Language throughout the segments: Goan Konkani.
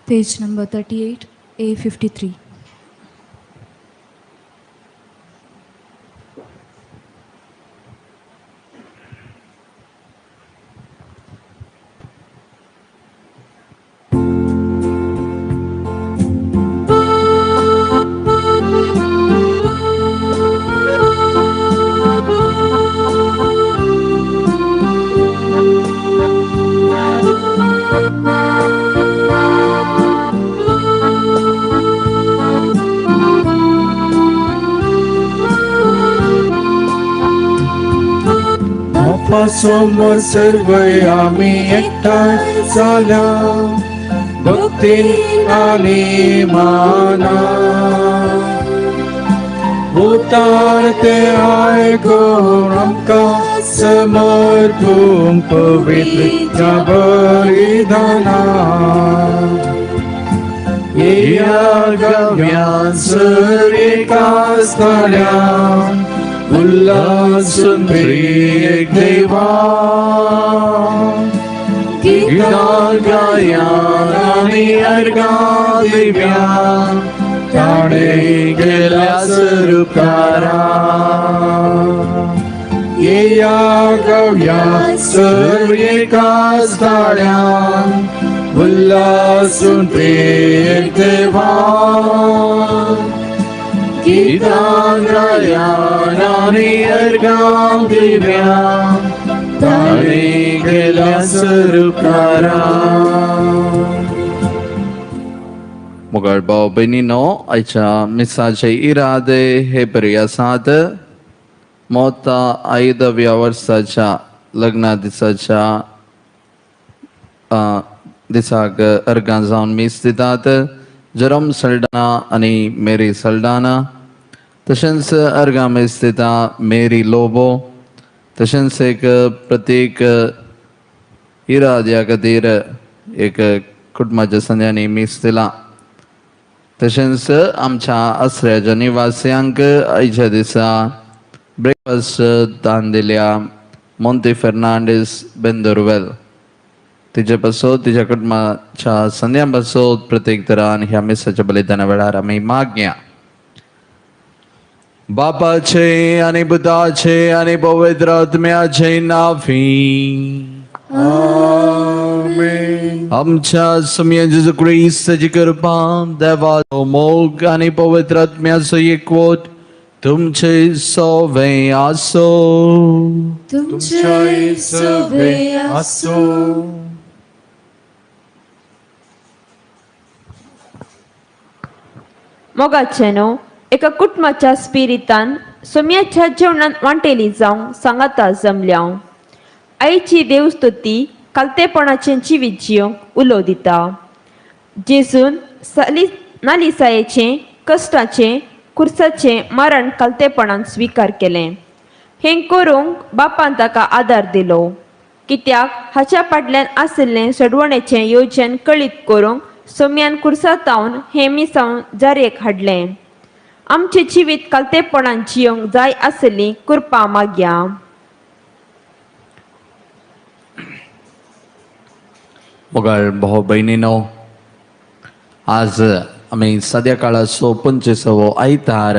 Page number 38, A53. समोर सर्व आम्ही एकठांय जाल्या भक्तीन आनी माना उतार ते आयकून आमकां समर्पूंक पवित्र बलिदाना येया गव्यान सर एका स्थान्यान उल्हासून एक देवा गीतां गायान आनी अर्घां दिव्यान ताणें केल्या सरुकारा येया गव्या सर एका स्थान्यान उल्हासून एक देवा गीतां गायान आनी अर्घां दिव्यान ताणें केल्या सरुकारा. मोगाळ भाव भयणीनो, आयच्या मिसाचे इरादे हे बरे आसात. मोता आयदव्या वर्साच्या लग्ना दिसाच्या दिसाक अर्घां जावन मीस दितात जेरोम सल्डाना आनी मेरी सल्डाना. तशेंच अर्घां मीस दिता मेरी लोबो. तशेंच एक प्रत्येक इराद्या खातीर एक कुटुंबाच्या संद्यांनी मीस दिलां. तशेंच आमच्या आसऱ्याच्या निवासियांक आयच्या दिसा ब्रेकफास्ट दान दिल्या मोंती फेर्नांडीस बेंदुरवेल. तिचे पासत तिच्या कुटुंबाच्या संद्यां पासत प्रत्येक तरान ह्या मिसाच्या बलिदाना वेळार आमी मागया. बापाचे आनी पुताचे आनी पवित्र आत्म्याचे नांवी आमेन. आमच्या स्वामी जेजू क्रिस्ताची कृपा, देवाचो मोग आनी पवित्र आत्म्याचो एकवट तुमचे सवे आसो. तुमच्याय सवे आसो. मोगाचे न्हू एका कुटुंबाच्या स्पिरितान सोम्याच्या जेवणान वांटेली जावंक सांगाता जमल्या. आईची देवस्तुती कालतेपणाचें जिवीत जियोंक उलो दिता. जेजून साली नालिसायेचें कश्टाचें कुर्साचें मरण कालतेपणान स्विकार केलें. हें करूंक बापान ताका आदार दिलो, कित्याक हाच्या फाटल्यान आशिल्लें सडवणेचें योजन कळीत करूंक सोम्यान कुर्सातावन हें मिसांव जारयेक हाडलें. आमचें जिवीत कालतेपणान जियोंक जाय आशिल्ली कृपा मागया. मोगाळ भाव भयणीनो, आज आमी सद्या काळाचो 25वो आयतार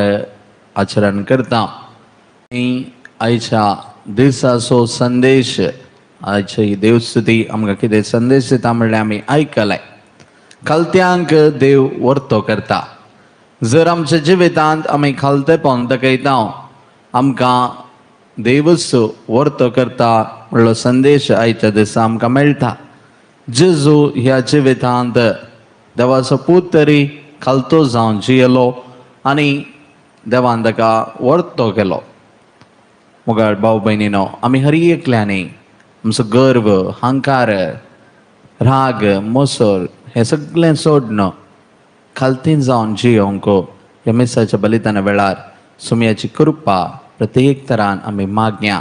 आचरण करता. आनी आयच्या दिसाचो संदेश, आयची देवस्तुती आमकां कितें संदेश दिता म्हणल्यार आमी आयकलाय. खालत्यांक देव वर्तो करता. जर आमच्या जिवितांत आमी खालतेपण दाखयता, आमकां देवूच वर्तो करता म्हणलो संदेश आयच्या दिसा आमकां मेळटा. जेजू ह्या जिवितांत देवाचो पूत तरी खालतो जावन जियेलो आनी देवान ताका वर्तो केलो. मुगाळ भाव भयणीनो, आमी हर एकल्यांनी आमचो गर्व, हंकार, राग, मोसर हें सगळें सोडून खालतीन जावन जियोंक ह्या मिसाच्या बलिदाना वेळार सुमयाची कृपा प्रत्येक तरान आमी मागया.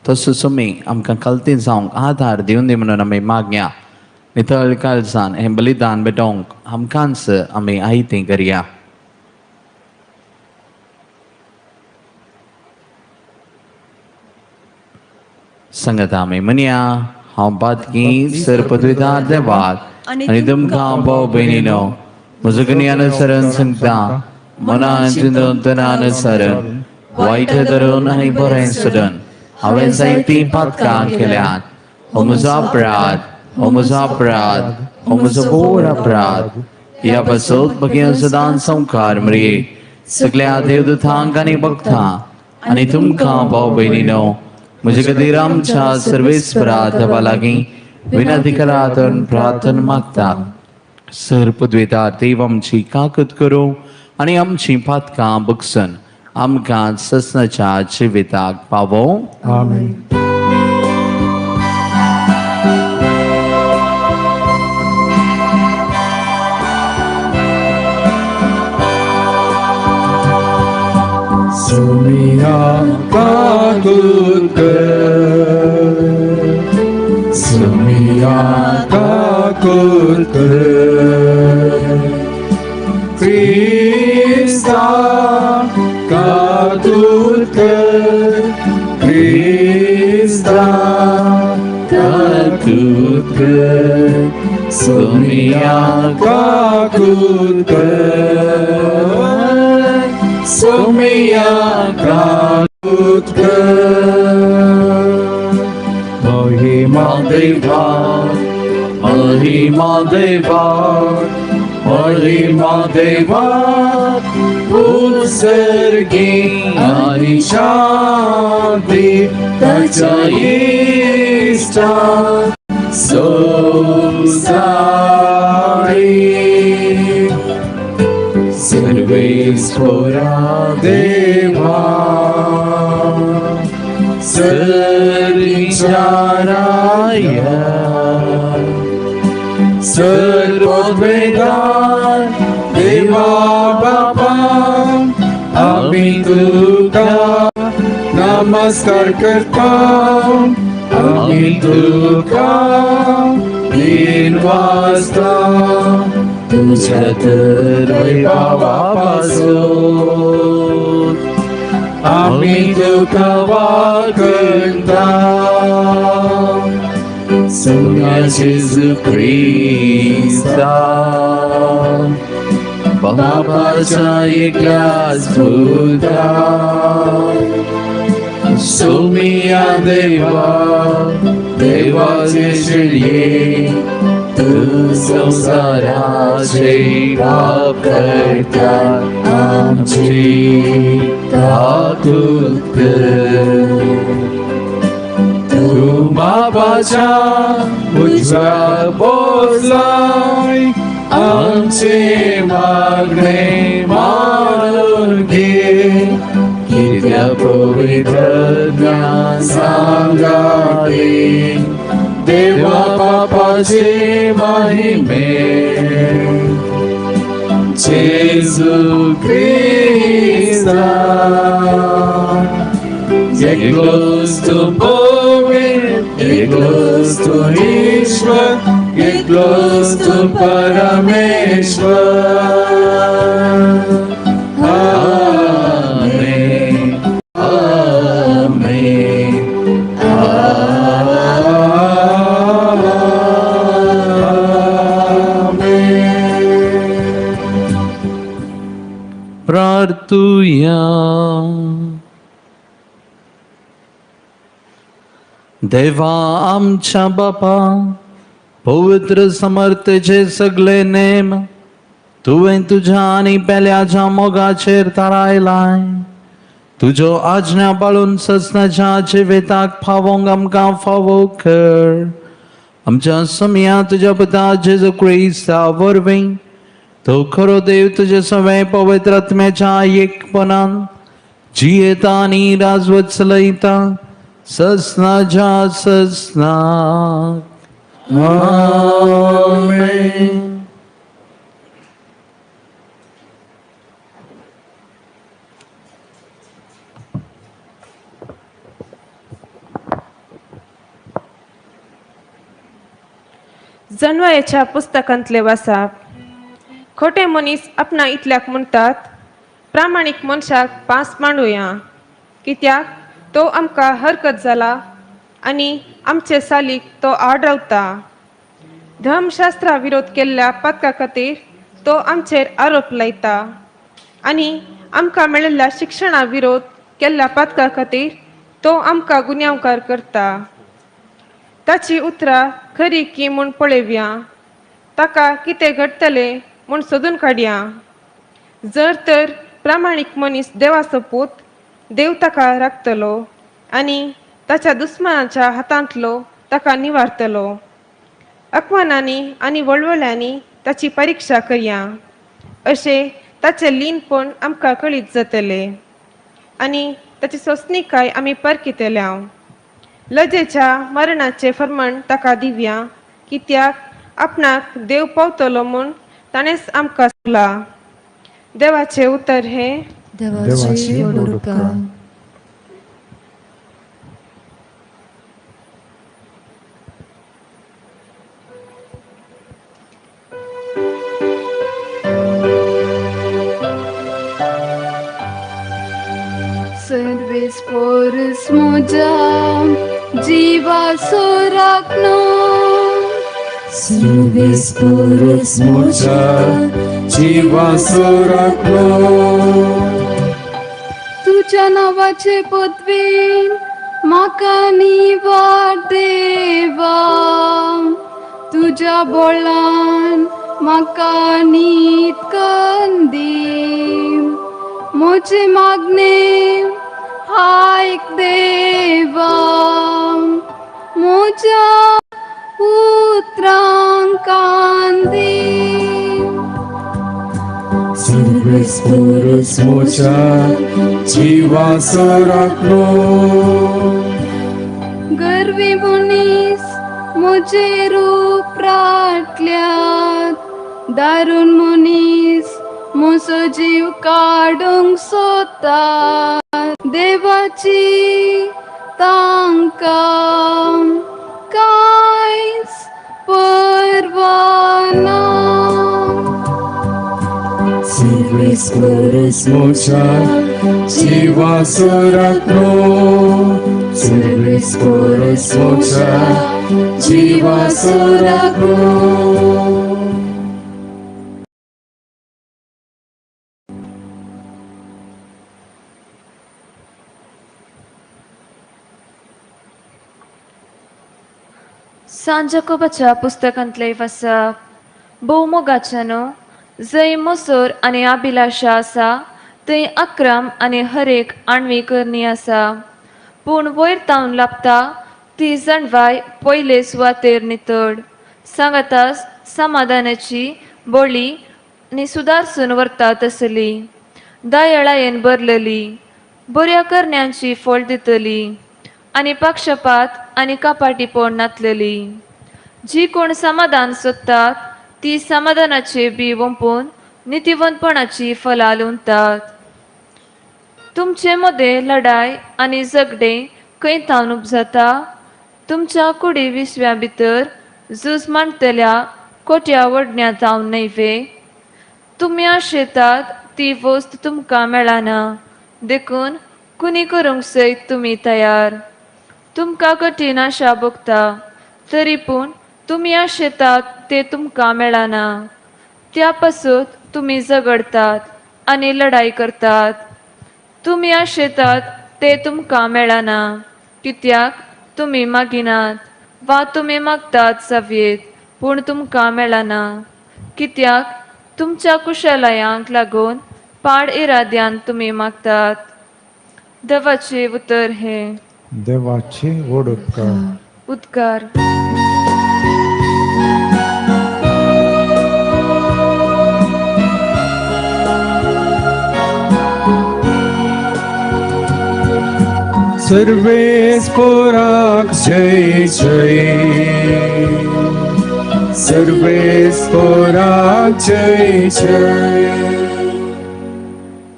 तसो सुमी आमकां खालती जावंक आधार दिवन दी म्हणून आमी मागया. नितळ काळजान हें बलिदान भेटोवंक आमकांच आमी आयतें करया. संगता आमी म्हणया, हांव पातकी सर पदवीदार देवाक आनी तुमकां भाव भयणीनो म्हजो गुन्यांव अनुसरण सांगता, मनान चिंतून तनान अनुसरण वायट धरून आनी बरें सोडून हांवें जायतीं पातकां केल्यात. हो म्हजो अपराध, हो म्हजो अपराध, हो म्हजो व्हड अपराध. ह्या पासत भगीन सदां संवकार मरये सगळ्या देवदूतांक आनी भक्तां आनी तुमकां भाव भयणीनो म्हजे खातीर आमच्या सर्वेस्परा देवा लागीं विनंती करात प्रार्थना मागता. सर पदवेदार देव आमची काकत करूं आनी आमची पातकां बगसन आमकां ससनाच्या जिविताक पावोवं. आमेन. सुमिया काकुत कर, सुमिया काकुत कर, क्रिस्ता काकुत कर, क्रिस्ता काकुत कर, सुमिया काकुत कर, सुमिया काकुत कर. महिमा देवा, महिमा देवा, महिमा देवा, उत्सर्गी आणि शांती ताच्या इश्टा संसारी. सर्वेस्परा देवा, सर्विचाराय, सर्वद्वेदान देवा बापा, आम्ही तुका नमस्कार करता, आम्ही तुका दिन वाजता तुझ्या तर वैभवापासून आम्ही तुका वाकणता. सोम्या जेजू क्रिस्ता बापाच्या एकल्याच पुता, सोमिया देवा, देवाचे शिळये, तू संसाराचे पाप करता, आमची काकूत कर. तू बापाच्या उजव्या बोसलाय, आमचे मागणे मानून घे, कित्या पवित्र ज्ञान सांगाते देवा बापाचे महिमे, जेजू क्रिस्ता एकलोच तू पवित्र, एकलोच तू ईश्वर, एकलोच तू परमेश्वर. आमेन, आमेन, आमेन. प्रार्थुया. देवा आमच्या बापा, पवित्र समर्थेचे सगळे नेम तुवें तुज्या आनी पेल्याच्या मोगाचेर थारायलाय. तुजो आज्ञा पाळून ससनाच्या जिविताक फावोंक आमकां फावो कर. आमच्या समया तुज्या पुता जेजू क्रिस्ता वरवीं तो खरो देव तुजे सवें पवित्र आत्म्याच्या एकपणान जियेता आनी राजवत चलयता ससनाच्या ससनाक. आमेन. जनवयाच्या पुस्तकांतले वासाप. खोटे मनीस आपणा इतल्याक म्हणटात, प्रामाणीक मनशाक पांस मांडुया, कित्याक तो आमकां हरकत जाला आनी आमचे सालीक तो आड रावता. धर्मशास्त्रा विरोध केल्ल्या पातका खातीर तो आमचेर आरोप लायता आनी आमकां मेळिल्ल्या शिक्षणा विरोध केल्ल्या पातका खातीर तो आमकां गुन्यांवकार करता. ताची उतरां खरी की म्हूण पळोवया, ताका कितें घडटलें म्हूण सोदून काडया. जर तर प्रामाणीक मनीस देवाचो पूत, देव ताका राखतलो आनी ताच्या दुस्मानाच्या हातांतलो ताका निवारतलो. अपमानांनी आनी वळवळ्यांनी ताची परिक्षा करया, अशें ताचें लीनपण आमकां कळीत जातलें आनी ताची सोंसणीकाय आमी परकितल्या. लजेच्या मरणाचें फर्माण ताका दिवया, कित्याक आपणाक देव पावतलो म्हूण ताणेंच आमकां सांगलां. देवाचें उतर हें. देवाची व्हड उपकार. सर्वेस पोरस म्हज्या जिवाचो राखणो. सर्वेस पोरस म्हज्या जिवाचो राखणो. तुज्या नांवाचे पदवेन म्हाका निवार देवा, तुज्या बोळान म्हाका नीत कन्न दी. म्हजें मागणें आयक देवा, म्हज्या उतरांक कान दी. सर्वेस पोरस म्हज्या जिवाचो राखणो. गर्वी मनीस म्हजेर उपराटल्यात, दारून मनीस म्हजो जीव काडूंक सोदतात. देवाची तांकां कांयच पर्वा ना. सर्वेस पोरस म्हज्या जिवाचो राखणो. सर्वेस पोरस म्हज्या जिवाचो राखणो. सांत जाकोबाच्या पुस्तकांतले वाचप. भोवमोगाच्यानो, जंय मोसोर आनी अभिलाशा आसा थंय अक्रम आनी हरेक आणवी करणी आसा. पूण वयर तावन लाबता ती जाणवाय पयले सुवातेर नितळ, सांगातास समाधानाची बोली आनी सुदारसून व्हरता तसली दयाळायेन भरलेली, बऱ्या करण्यांची फळ दितली आनी पक्षपात आनी कपाटीपण नातलेली. जी कोण समाधान सोदतात ती समाधानाचे बी वंपून नितीवंतपणाची फलां लुंतात. तुमचे मदें लढाय आनी झगडें खंय थावन उपजाता? तुमच्या कुडी विसव्या भितर झूज मांडटल्या कोट्या वडण्या थावन न्हय वे? तुमी आशेतात ती वस्त तुमकां मेळना, देखून कुनी करूंक सयत तुमी तयार. तुमकां कठीण आशा भोगता, तरी पूण तुमी आशेतात ते तुमकां मेळना. त्या पासत तुमी झगडतात आनी लढाई करतात. तुमी आशेतात ते तुमकां मेळना, कित्याक तुमी मागिनात, वा तुमी मागतात जावयेत पूण तुमकां मेळना, कित्याक तुमच्या कुशलायांक लागून पाड इराद्यान तुमी मागतात. देवाचें उतर हें. देवाचे व्हड उपकार. उद्गार. सर्वेस्पोराक जय जय, सर्वेस्पोराक जय जय.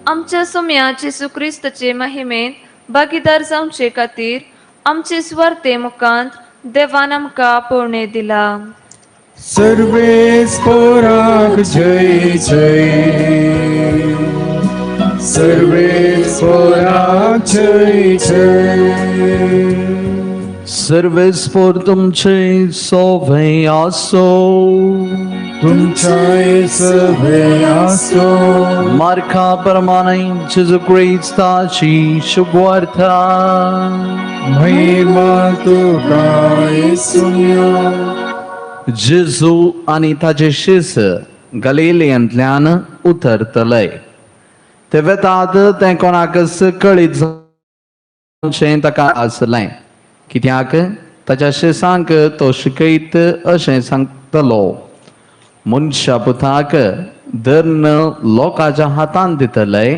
आमच्या सोम्या जेजू क्रिस्ताचे महिमेंत भागीदार जावचे खातीर आमचे सुवार्ते मुखांत देवान आमकां पोवणे दिला. सर्वेस्पोराक जय जय, सर्वेस्पोराक जय जय. सर्वेस्पोर तुमचे सोवे आसो. तुमच्याय सवे आसो. मार्का प्रमाणे जेजू क्रिस्ताची शुभवार्ता. महिमा तुका येसुया. जेजू आनी ताचे शिस गलिलियंतल्यान उतरतले. ते वेतात तें कोणाकच कळीत जावचें ताका आसलें, कित्याक ताच्या शिसांक तो शिकयत अशें सांगतलो, मनशा पुताक धर्न लोकांच्या हातान दितले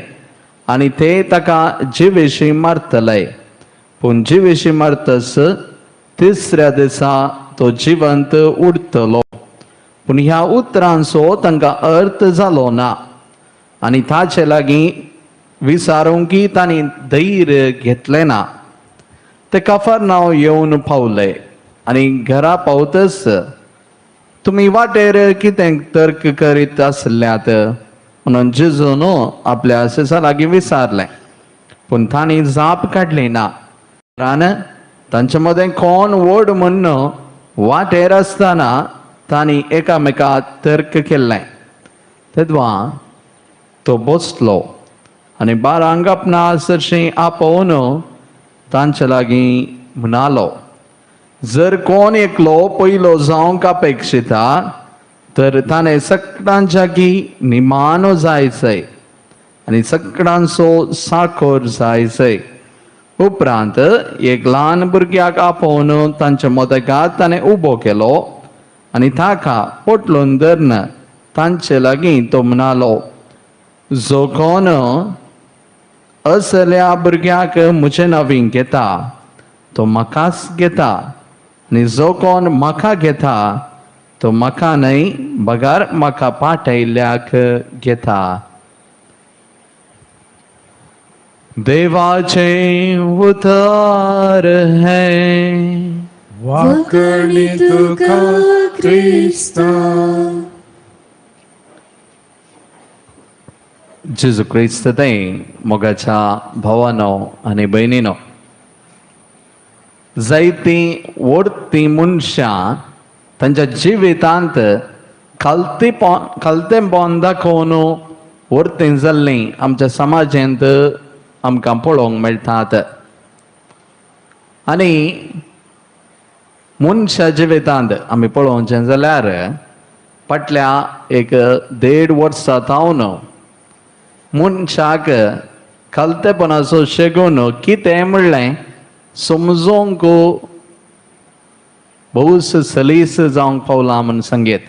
आनी ते ताका जिवेशी मारतले, पूण जिवेशी मारतस तिसऱ्या दिसा तो जिवंत उरतलो. पूण ह्या उतरांचो तांकां अर्थ जालो ना आनी ताचे लागीं विचारूंक तांणी धैर्य घेतलें ना. ते काफरनांव येवन पावले आनी घरा पावतच तुमी वाटेर कितें तर्क करीत आसल्यात म्हणून जेजून आपल्या शिसां लागीं विचारलें. पूण तांणी जाप काडली ना. कारण तांचे मदें कोण व्हड म्हण्ण वाटेर आसतना तांणी एकामेका तर्क केल्लें. तेदवा तो बसलो आनी बारांक आपणा सरशीं आपोवन तांचे लागीं म्हणालो, जर कोण एकलो पयलो जावंक अपेक्षिता तर ताणें सगळ्यांच्या की निमाणो जायचय आनी सगळ्यांचो साखर जायचय. उपरांत एक ल्हान भुरग्याक आपोवन तांच्या मदगात ताणें उबो केलो आनी ताका पोटलून धरून तांचे लागीं तो म्हणालो, जो कोण असल्या भुरग्याक म्हजे नवीन घेता तो म्हाकाच घेता आनी जो कोण म्हाका घेता तो म्हाका न्हय बगर म्हाका पाठयल्ल्याक घेता. देवाचें उतर हें. वाकणी तुका क्रिस्ता. जेजू क्रिस्त ते मोगाच्या भावानो आनी भयणीनो, जायतीं व्हडतीं मनशां तांच्या जिवितांत खालतेपण दाखोवन व्हडतीं जाल्लीं आमच्या समाजांत आमकां पळोवंक मेळटात. आनी मनशा जिवितांत आमी पळोवचें जाल्यार फाटल्या एक 1.5 वर्सां थावन मनशाक खालतेपणाचो शेगून कितें म्हणलें समजोंक भोवस सलीस जावंक पावलां म्हूण सांगीत.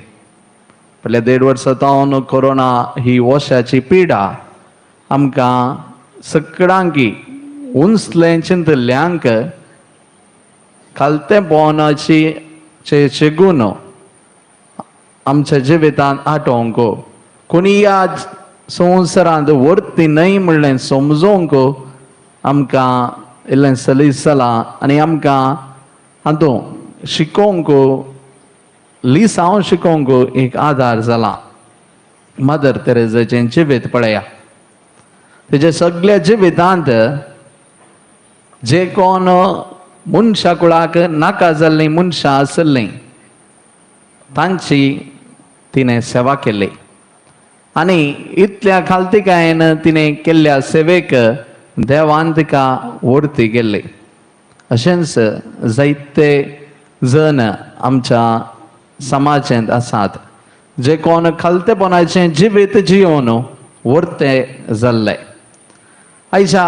फाटल्या 1.5 वर्सां थावन कोरोना ही वशाची पिडा आमकां सगळ्यांकी उंचलें चिंतल्ल्यांक खालतेपणाची शेगून आमच्या जिवितांत आटोवंक कोणी ह्या संवसारांत व्हरती न्हय म्हणलें समजोंक आमकां इल्लें सलीस जालां आनी आमकां हातूंत शिकोवंक लिसांव शिकोवंक एक आदार जाला. मदर तेरेजाचें जिवीत पळया, तेजे सगल्या जिवितांत जे कोण मनशा कुळाक नाका जाल्लीं मनशां आसलीं तांची तिणें सेवा केली आनी इतल्या खालतिकायेन तिणें केल्ल्या सेवेक देवान तिका व्हडती केल्ली. अशेंच जायते जण आमच्या समाजांत आसात जे कोण खालतेपणाचें जिवीत जियोवन वर्ते जाल्ले. आयच्या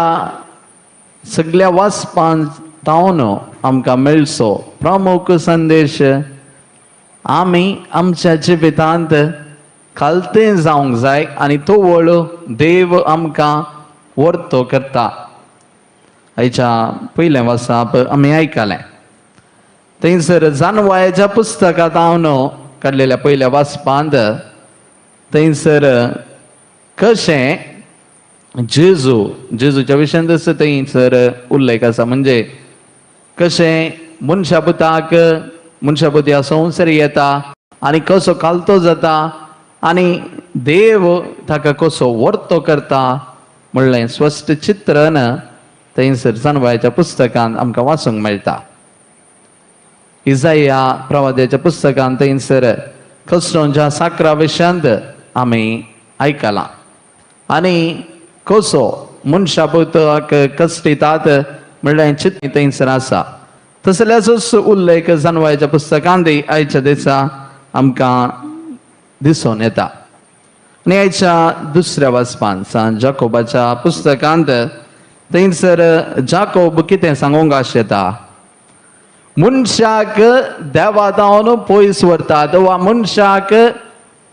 सगल्या वाचपांत तावन आमकां मेळचो प्रमुख संदेश, आमी आमच्या जिवितांत खालतें जावंक जाय आनी तवळ देव आमकां वर्तो करता. आयच्या पयलें वाचप आमी आयकलें. थंयसर जानवायाच्या पुस्तकांत हांव काडलेल्या पयल्या वाचपांत थंयसर कशें जेजू जेजूच्या विशयांत थंयसर उल्लेख आसा, म्हणजे कशें मनशापुताक मनशापूत ह्या संवसार येता आनी कसो खालतो जाता आनी देव ताका कसो वर्तो करता म्हणलें स्पश्ट चित्रण थंयसर जानवायाच्या पुस्तकांत आमकां वाचूंक मेळटा. इजाया प्रवाद्याच्या पुस्तकांत थंयसर कसोच्या साकरा विशयांत आमी आयकलां आनी कसो मनशापुताक कश्टितात म्हणलें चित्र थंयसर आसा. तसल्याचोच उल्लेख जानवायाच्या पुस्तकांत आयच्या दिसा आमकां दिसून येता. आनी आयच्या दुसऱ्या वाचपांत सांत जाकोबाच्या पुस्तकांत थंयसर जाकोब कितें सांगूंक आशेता, मनशाक देवा जावन पयस व्हरतात वा मनशाक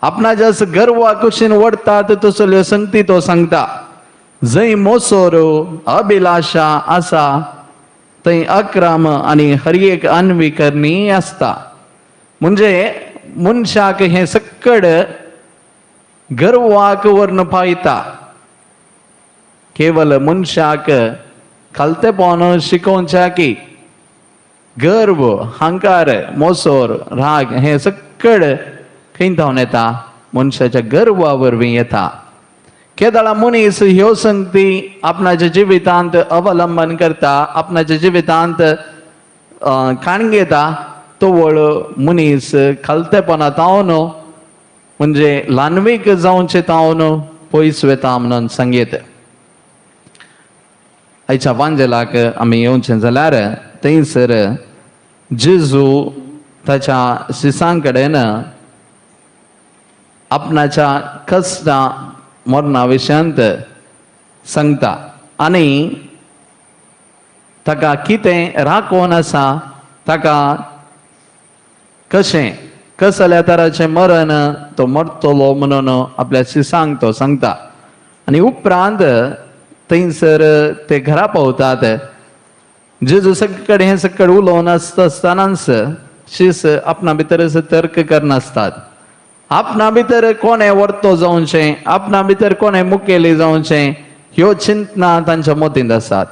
आपणाच्या गर्वा कुशीन व्हरतात तसल्यो संगती तो सांगता. जंय मोसोर अभिलाशा आसा थंय अक्रम आनी हर एक अन्विकरणी आसता. म्हणजे मनशाक हें सक्कड गर्वाक व्हरून पायता. केवल मनशाक खालतेपण शिकोवच्या की गर्व, हंकार, मोसोर, राग हें सक्कड खंय धांवन येता, मनशाच्या गर्वा वरवीं येता. केदळा मनीस ह्यो संगती आपणाच्या जिवितांत अवलंबन करता, आपणाच्या जिवितांत काण घेता, तवळ मनीस खालतेपणा तावन म्हणजे ल्हानवीक जावचे तावन पयस वेता म्हणून सांगीत. आयच्या वांजेलाक आमी येवचें जाल्यार थंयसर जेजू ताच्या शिसां कडेन आपणाच्या कश्टां मरणा विशयांत सांगता आनी ताका कितें राखोवन आसा, ताका कशें कसल्या तराचें मरण तो मरतलो म्हणून आपल्या शिसांक तो सांगता. आनी उपरांत थंयसर ते घरा पावतात. जेजू सगळे हें सगळे उलोवन आसता आसतनाच शीस आपणा भितर तर्क करनासतात. आपणा भितर कोणें वर्तो जावचें, आपणा भितर कोणें मुखेली जावचें ह्यो चिंतना तांच्या मतींत आसात.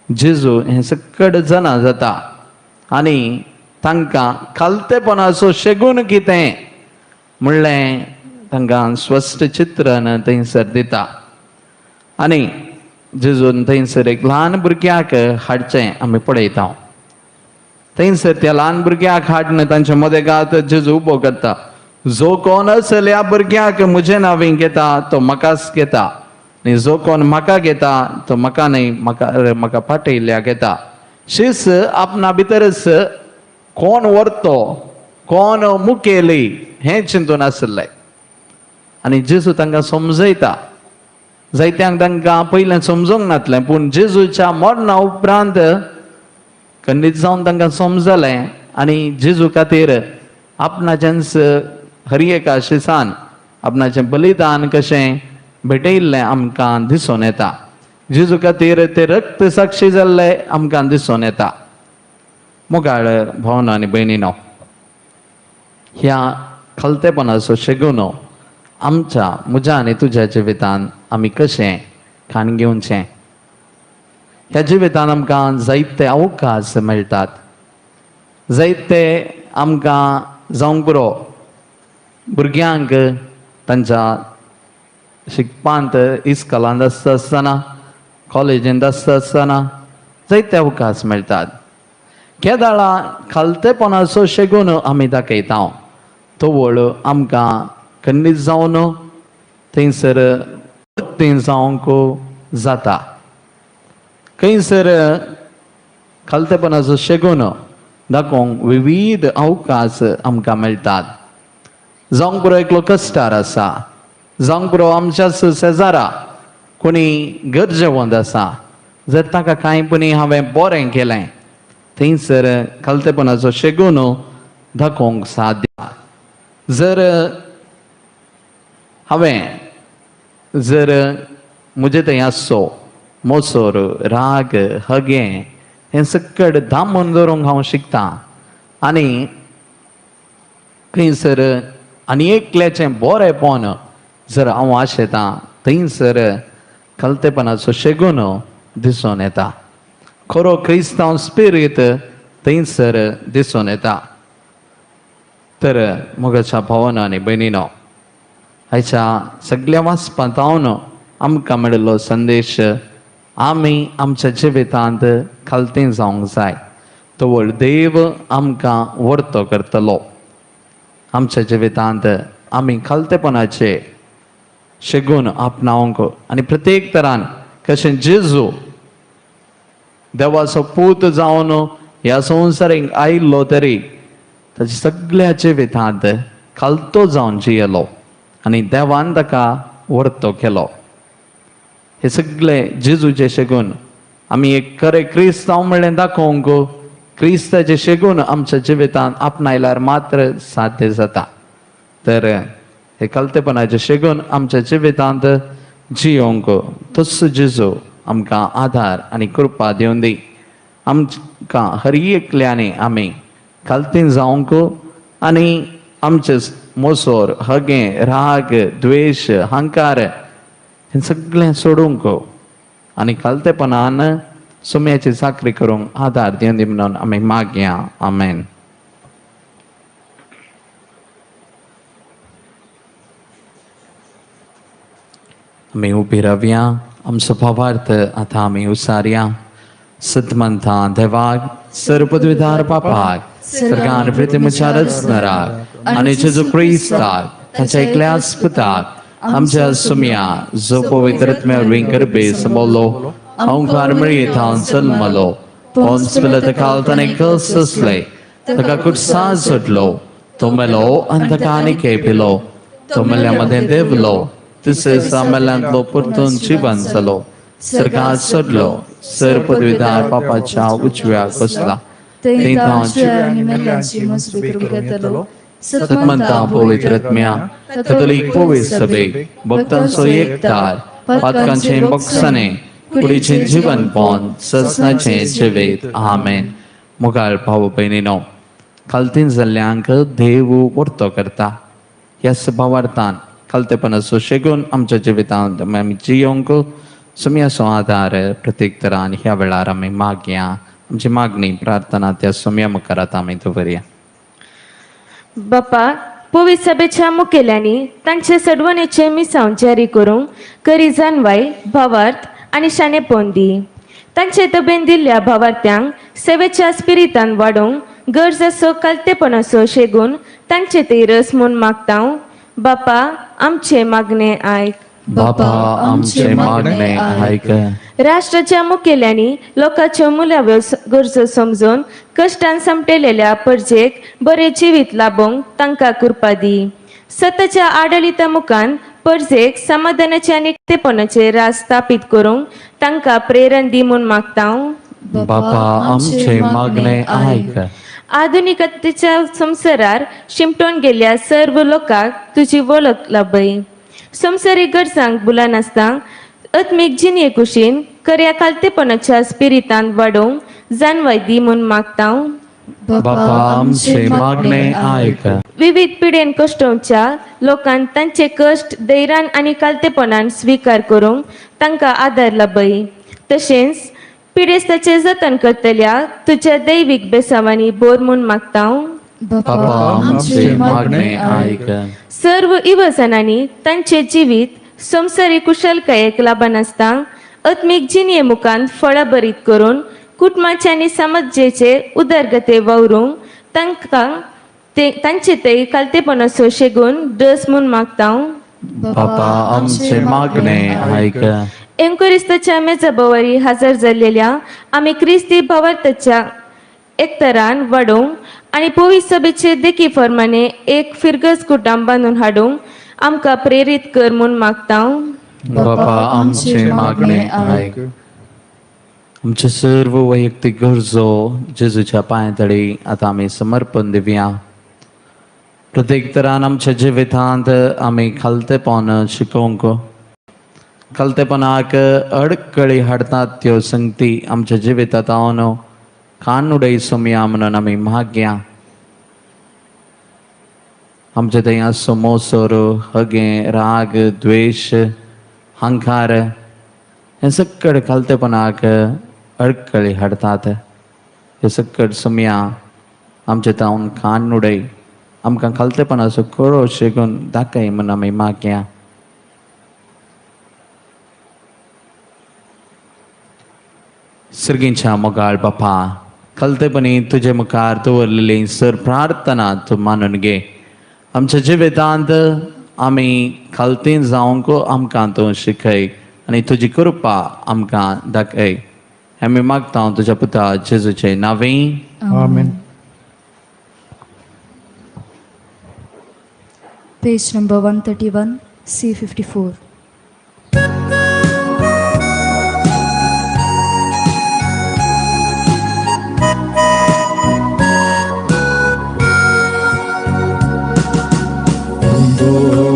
जेजू हें सगळे जाणा जाता आनी तांकां खालतेपणाचो शेगून कितें म्हणलें तांकां स्पश्ट चित्रण थंयसर दिता. आनी जेजून थंयसर एक ल्हान भुरग्याक हाडचें आमी पळयता. थंयसर त्या ल्हान भुरग्याक हाडून तांच्या मदेगात जेजू उबो करता. जो कोण असल ह्या भुरग्याक म्हजें नांव घेता तो म्हाकाच घेता आनी जो कोण म्हाका घेता तो म्हाका न्हय म्हाका म्हाका पाटयल्ल्या घेता. शीस आपणा भितरच कोण व्हरतो कोण मुखेली हें चिंतून आशिल्लें. आनी जेजू तांकां समजयता. जायत्यांक तांकां पयलें समजूंक नासलें, पूण जेजूच्या मरणा उपरांत खंडीत जावन तांकां समजलें आनी जेजू खातीर आपणाचेंच हर एका शिसान आपणाचें बलिदान कशें भेटयल्लें आमकां दिसून येता. जेजू खातीर ते रक्त साक्षी जाल्ले आमकां दिसून येता. मोगाळ भावना आनी भयणीनो, ह्या खालतेपणाचो शेगुनो आमच्या म्हज्या आनी तुज्या जिवितान आमी कशें खाण घेवचें. ह्या जिवितान आमकां जायते अवकाश मेळटात, जायते आमकां जावंक पुरो भुरग्यांक तांच्या शिकपांत इस्कॉलांत आसता आसतना कॉलेजींत आसता आसतना जायते अवकाश मेळटात. केदाळा खालतेपणाचो शेगून आमी दाखयता तवळ आमकां खंडीत जावन थंयसर थंय जावंक जाता. खंयसर खालतेपणाचो शेगून दाखोवंक विविध अवकाश आमकां मेळटात. जावंक पुरो एकलो कश्टार आसा, जावंक पुरो आमच्या शेजारा कोणी गरजेवंत आसा, जर ताका कांय पुणी हांवें बरें केलें थंयसर खालतेपणाचो शेगून दाखोवंक साध्य. जर हांवें जर म्हजे थंय आसचो मोसोर, राग, हगें हें सकट दामून दवरूंक हांव शिकतां आनी थंयसर आनी एकल्याचें बरेंपण जर हांव आशेतां थंयसर खालतेपणाचो शेगून दिसून येता. खरो क्रिस्तांव स्पिरीत थंयसर दिसून येता. तर मोगाच्या भावानो आनी भयणीनो, आयच्या सगल्या वाचपांत हांव आमकां मेळिल्लो संदेश आमी आमच्या जिवितांत खालतें जावंक जाय. तवळ देव आमकां वर्तो करतलो. आमच्या जिवितांत आमी खालतेपणाचे शेगून आपणावंक आनी प्रत्येक तरान कशें जेजू देवाचो पूत जावन ह्या संवसारीक आयिल्लो तरी ताच्या सगल्या जिवितांत खालतो जावन जियेलो आनी देवान ताका वर्तो केलो. हे सगळे जेजूचे शेगून आमी एक खरें क्रिस्तांव म्हणलें दाखोवंक क्रिस्ताचे शेगून आमच्या जिवितांत आपणायल्यार मात्र साध्य जाता. तर हे खालतेपणाचे शेगून आमच्या जिवितांत जियोंक तस्सो जेजू आमकां आदार आनी कृपा दिवन दी. आमकां हर एकल्यानी आमी खालतीन जावंक आनी आमचे मोसोर, हगें, राग, द्वेश, हंकार हें सगळें सोडूंक आनी खालतेपणान सुम्याची चाकरी करूंक आदार दिवन दी म्हणून आमी मागया. आमेन. आमी उबी रावया. आमचो भावार्थ आतां आमी उसारया. सतमंता देवाक, सर्वपदवीधार पापाक, सर्गान पृथ्वीच्या रचणाराक आनी जेजू क्रिस्ताक ताच्या एकल्याच पुताक आमच्या सुम्या जो पवित्र आत्म्या वरवीं गर्भे समवलो, अंकार मळयेंत जल्मलो, पोन्स पिलात काल ताणें कस सोंसले, ताका कुर्सार सोडलो, तो मेलो आनी ताका आनी खेपिलो, तो मेल्या मदें देंवलो, तिसरे दिसा मेल्यांतलो परतून जिवन जालो, सर्गात सोडलो, सर पदवीधार पापाच्या उजव्या बसला, थंय आनी मेल्ल्यांची मजबी करूंक येतलो. सतमंता पवित्र आत्म्या, कथोलीक पवित्र सभेक, भक्तांचो एकतार, पातकांचें बोगसणें, कुडीचें जिवनपण, ससनाचें जिवीत. आमेन. मुखार भाव भयणीनो, खालतीन जाल्ल्यांक देव वर्तो करता. ह्या भावार्थान खालतेपणाचो शेगून आमच्या जिवितांत आमी जियोंक सुम्याचो आदार प्रत्येक तरान ह्या वेळार आमी मागया. आमची मागणी प्रार्थना त्या सुम्या मुखार आतां आमी दवरया. बापा, पवित्र सभेच्या मुखेल्यांनी तांचे सडवणेचे मिसांव जारी करूंक करी जानवाय, भावार्थ आनी शाणेपण दी. तांचे तबेन दिल्ल्या भावार्थ्यांक सेवेच्या स्पिरितान वाडोवंक गरज आसो कालतेपणाचो शेगून तांचे ते रस म्हूण मागता. बापा, आमचे मागणे आयक. बापा, आमचे मागणे आयक. राष्ट्राच्या मुखेल्यांनी लोकांच्यो मुळाव्यो गरजो समजून कश्टान समटेलेल्या परजेक बरें जिवीत लाबोवंक तांकां कृपा दी. सताच्या आडळिता मुखान परजेक समाधानाचे आनी एकटेपणाचे राज स्थापीत करूंक तांकां प्रेरण दी म्हूण मागता. बापा, आमचे मागणे आयक. आधुनिकतेच्या संवसारार शिमटोन गेल्ल्या सर्व लोकांक तुजी वळख लाभय. संवसारीक गरजांक भुलनासतना आत्मीक जिणये कुशीन खऱ्या खालतेपणाच्या स्पिरितान वाडोवंक जानवाय दी म्हूण मागता. बापा, आमचे मागणे आयक. विविध पिडेन कश्टोवच्या लोकांक तांचे कश्ट धैर्यान आनी कालतेपणान स्विकार करूंक तांकां आदार लाभय. तशेंच पिडेस्ताचें जतन करतल्या तुज्या दैवीक बेसावांनी बोर म्हूण मागता. बापा, आमचे मागणे आयक. सर्व इवजनांनी तांचे जिवीत संवसारीक कुशलकायेक लाबनासतना आत्मीक जिणये मुखान फळां भरीत करून कुटुंबाचे आनी समाजेचे उदरगते वावरूंक तांकां ते तांचे ते कालतेपणाचो शेगून डस म्हूण मागता. बापा, आमचे मागणे आयक. एंकुरिस्ताच्या मेजाबवारी हजर जाल्लेल्या आमी क्रिस्ती भावार्थाच्या एकतरान वाडोवंक आनी पवित्र सभेचे देखी फरमाने एक फिरगज कुटाम बांदून हाडूंक आमकां प्रेरीत कर म्हूण मागता. बापा आमचे मागणे आयक. आमचे सर्व वैयक्तीक गरजो जेजूच्या पांया तळी आतां आमी समर्पण दिवया. प्रत्येक तरान आमच्या जिवितांत आमी खालतेपण शिकोवंक, खालतेपणाक अडकळी हाडटात त्यो संगती आमच्या जिवितांत हांव कान उडय सोमया म्हणून आमी मागया. आमचे थंय आसचो मोसोर, हगें, राग, द्वेश, हंकार हें सक्कड खालतेपणाक अडकळी हाडटात. हे सक्कड सोमया आमचे तावन कान उडय, आमकां खालतेपणाचो कळो शिकून दाखय म्हूण आमी मागया. सर्गींच्या मोगाळ बापा, खालतेपणी तुजे मुखार दवरलेली सर प्रार्थना तूं मानून घे. आमच्या जिवितांत आमी खालतीन जावंक आमकां तूं शिकय आनी तुजी कृपा आमकां दाखय. आमी मागता तुज्या पुता जेजूचे नांवी. आमेन. Page number 131, C54.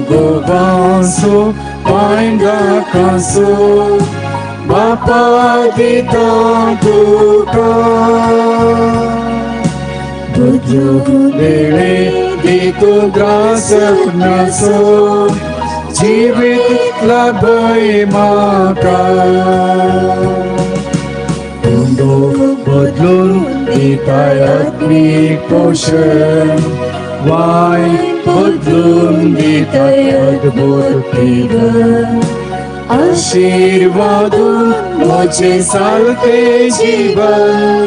गोवासो पांयगाकासो बापा दिता तुका, बदलून देणे दितो ग्रासनासो, जिवीत लाभय म्हाका. उंडो बदलून दिताय आत्मीक पोशण, वाय बदलून दिताय अद्भुत पिवन, आशीर्वादून म्हजें सारकें जीवन,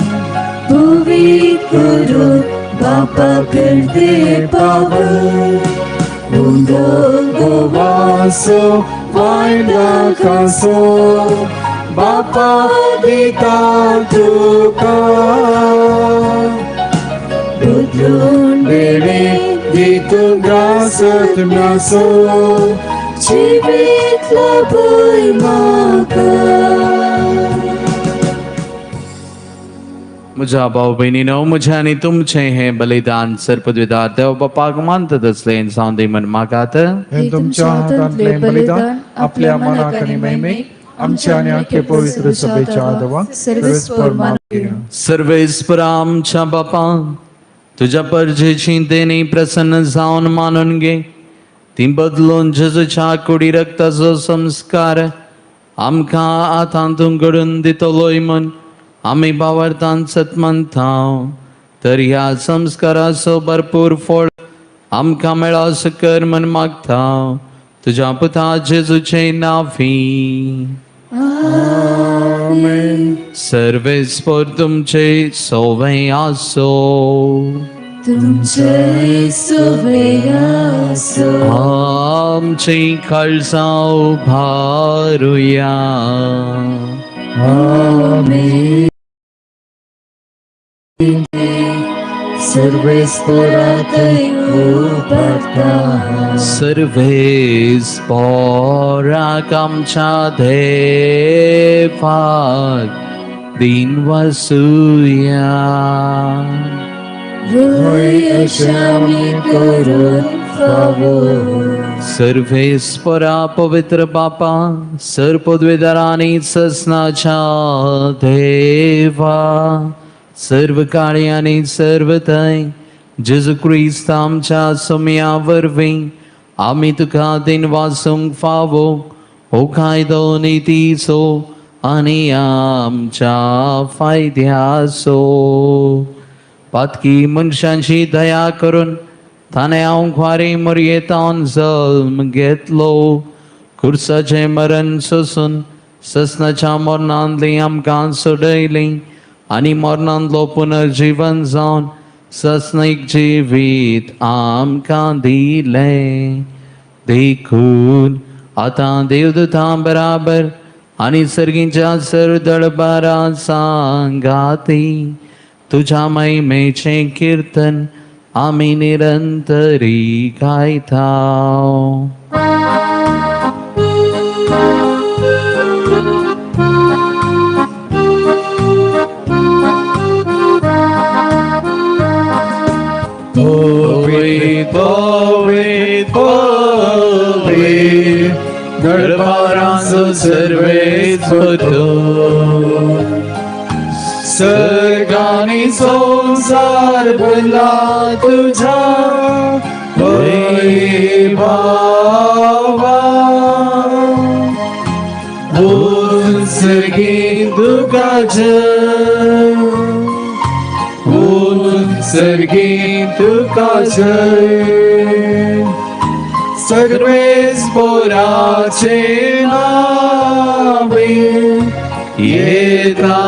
भुवी करून बापा करते पावन. उंडो गोवासो वायनाकासो बापा दिता तुका, बदलून देणे दितो ग्रासत नासो, जिवीत लाभय म्हाका. म्हज्या भाव भयणीनो, म्हजें आनी तुमचें हें बलिदान सर्पद्विदार देव बापाक मानतात असलें जावं दी म्हण मागात. हे तुमच्या हातांतलें बलिदान आपल्या मनाक आनी महिमेक, आमच्या आनी आख्खे पवित्र सभेच्या आदवाक सर्वेस्पर मागया. सर्वेस्परा आमच्या बापा, तुज्या परजेची देणी प्रसन्न जावन मानून घे. ती बदलून जेजूच्या कुडी रक्ताचो संस्कार आमकां आतां तूं घडून दितलोय म्हूण आमी भावार्थान सतमंता. तर ह्या संस्काराचो भरपूर फळ आमकां मेळो कर म्हण मागता, तुज्या पुता जेजूचे नांवी. आमेन. सर्वेस्पर तुमचे सोवे आसो. तुमचे सुवे आसो. आमची काळजां भारुया. आमेन. सर्वेस्पराथंय उबारता. सर्वेस्पराक आमच्या देवाक दिन वसुया. व्हय, अशें आमी करून फावो. सर्वेस्परा पवित्र बापा, सर पदवेदारांनी ससनाच्या देवा, सर्व काळी आनी सर्व थंय जेजू क्रिस्त आमच्या सोम्या वरवीं आमी तुका दिन वासूंक फावो हो कायदो नितीचो आनी आमच्या फायद्याचो. पातकी मनशांची दया करून ताणें हांव ख्वारी मोरयेतावन जल्म घेतलो. खुर्साचें मरण सोसून ससनाच्या मरणांतली आमकां सोडयली आनी मरणांतलो पुनर्जीवन जावन ससनीक जिवीत आमकां दिलें. देखून आतां देवदूतां बराबर आनी सर्गीच्या सर्व दळबारा सांगाती तुज्या महिमेचें किर्तन आमी निरंतरी गायता. पवित्र पवित्र दरबारांचो सर्वेस्पर सर्गानी संसार भरला तुझ्या वैभवा. उत्सर्गी तुका जय, उत्सर्गी तुका जय. सर्वेस्पराचे नावे येता